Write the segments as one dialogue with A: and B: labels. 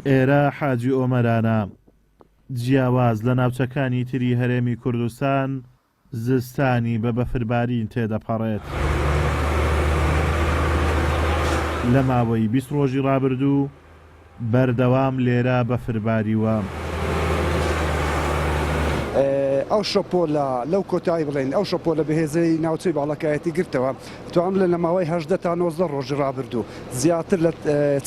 A: ئێرە حاجی ئۆمەرانە. جیاواز لە ناوچەکانی تری هەرێمی کوردستان، زستانی بە بەفربارین تێدەپەڕێت. لە ماوەی 20 ڕۆژی ڕابردوو بەردەوام لێرە بەفر باریوە.
B: ئەو شەپۆلە لەو کۆتایی بڵێین ئەو شەپۆلە بەهێزەی ناوچەی باڵەکایەتی گرتەوە توانم بڵێم لە ماوەی 18 تا 19 ڕۆژی ڕابردوو زیاتر لە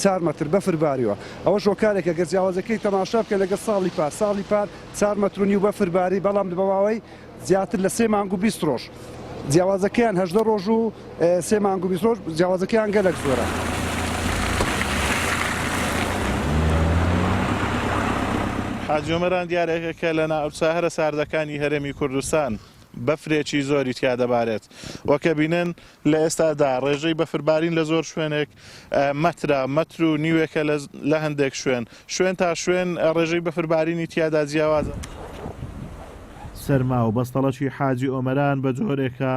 B: چار مەتر بەفر باریوە ئەوەش هۆکارێکە گەر جیاوازەکەی تەماشا بکەن لەگەڵ ساڵی پار ساڵی پار چار مەتر و نیو بەفر باری بەڵام بە ماوەی زیاتر لە سێ مانگ و 20 ڕۆژ جیاوازەکەیان 18 ڕۆژ و سێ مانگ و 20 ڕۆژ جیاوازەکەیان گەلەک زۆرە.
A: حاجی ئۆمەران دیارێکە کە لە ناوچە هەرە ساردەکانی هەرێمی کوردستان بەفرێکی زۆری تیا دەبارێت وەک ئەبینن لە ئێستادا ڕێژەی بەفربارین لە زۆر شوێنێک مەترە، مەتر و نیوێکە لە هەندێک شوێن. شوێن تا شوێن ڕێژەی بەفربارینی تیادا جیاوازە. سەرما و بەستەڵەکی حاجی ئۆمەران بە جۆرێکە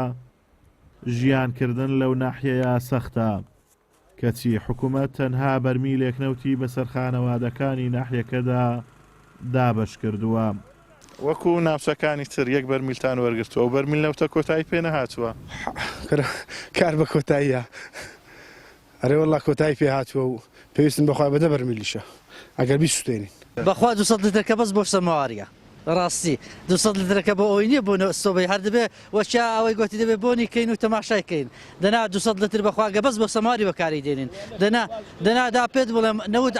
A: ژیانکردن لەو ناحیەیە سەختە. کەچی حکومەت تەنها بەرمیلێک نەوتی بەسەر خانەوادەکانی ناحیەکەدا دابەشکردووە. وەکو ناوچەکانی تر یەک بەرمیلتان وەرگرتووە، ئەو بەرمیل نەوتە کۆتایی پێ نەهاتووە؟
B: کورە کار بە کۆتاییە. ئەرێ وەڵا کۆتایی پێ هاتووە و پێویستم بەخوا بە دە بەرمیلیشە ئەگەر بیسوتێنین.
C: بەخوا 200 لترەکە بەس بۆ سەماوەریە ڕاستی 200 لترەکە بۆ ئەوەی نییە بۆ سۆبەی هەر دەبێ وەچا ئەوەی گۆتی دەبێ بۆنی کەین و تەماشای کەین دەنا 200 لتر بەخوا گە بەس بۆ سەماوەری بەکاری دێنین دەنا دەنا دا پێت بڵێم نەوت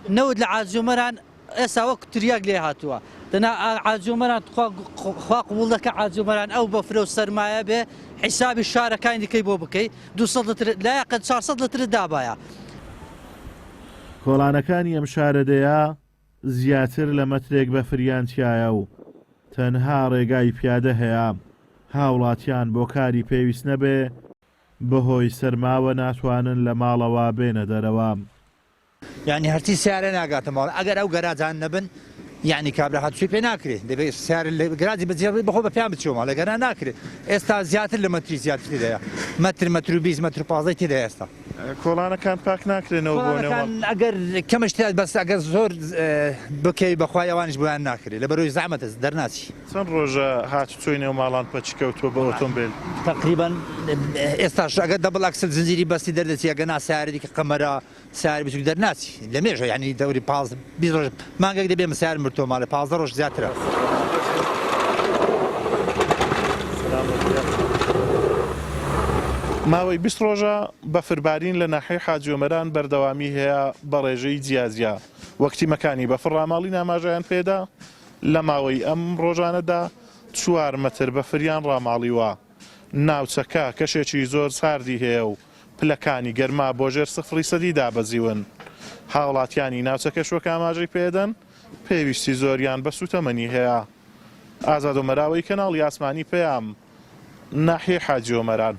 C: نەوت لە عاجومەران ئێستا وەک تریاک لێ هاتووە دەنا عاجومەران خوا خوا قبوڵ دەکا عاجومەران ئەو بەفرە و سەرمایە بێ حیسابی شارەکانی دیکەی بۆ بکەی 200 لتر لایەقە 400 لترت دابایە.
A: کۆڵانەکانی ئەم شارەدێیە زیاتر لە مەترێک بەفریان تیایە و تەنها ڕێگای پیادە هەیە، هاوڵاتیان بۆ کاری پێویست نەبێ بەهۆی سەرماوە ناتوانن لە ماڵەوە بێنە دەرەوە.
D: یانی هەرچی سیارە ناگاتە ماڵ ئەگەر ئەو گەراجان نەبن یانی کابرا هاتوچۆی پێ ناکرێ دەبێ سیارە لە گەراجی بەجێ بڕی بەخۆ بە پێیان بچیەوە ماڵ ئەگەر نا ناکرێ ئێستا زیاتر لە مەتری زیاتر تێدایە مەتر مەتر و 20 مەتر و پازدەی تێدایە ئێستا.
A: کۆڵانەکان پاک ناکرێنەوە بۆ نێو ماڵ؟
D: کۆڵانەکان ئەگەر کەمش تێدا بەس ئەگەر زۆر بکەی بەخوای ئەوانیش بۆیان ناکرێ لەبەرئەوەی زەحمەتە دەرناچی.
A: چەند ڕۆژە هاتوچۆی نێو ماڵان پەکی کەوتووە بە ئۆتۆمبێل؟
D: تەقریبەن ئێستاش ئەگەر دەبڵ ئەکسل زنجیری بەستی دەردەچی ئەگەر نا سەیارە دیکە قەمەرە سەیارە بچوک دەرناچی لەمێژە یانی دەوری 15 20 ڕۆژ مانگێک دەبێ من سەیارم بردتەوە ماڵێ 15 ڕۆژ زیاترە.
A: ماوەی 20 ڕۆژە بەفربارین لە ناحیەی حاجی ئۆمەران بەردەوامی هەیە بە ڕێژەی جیاجیا وەک تیمەکانی بەفر ڕاماڵین ئاماژەیان پێدا لە ماوەی ئەم ڕۆژانەدا چوار مەتر بەفریان ڕاماڵیوە. ناوچەکە کەشێکی زۆر ساردی هەیە و پلەکانی گەرما بۆ ژێر سفڕی سەدی دابەزیون. هاوڵاتیانی ناوچەکەش وەک ئاماژەی پێدەن، پێویستی زۆریان بە سوتەمەنی هەیە. ئازاد ئۆمەراوەی کەناڵی ئاسمانی پەیام، ناحیەی حاجی ئۆمەران.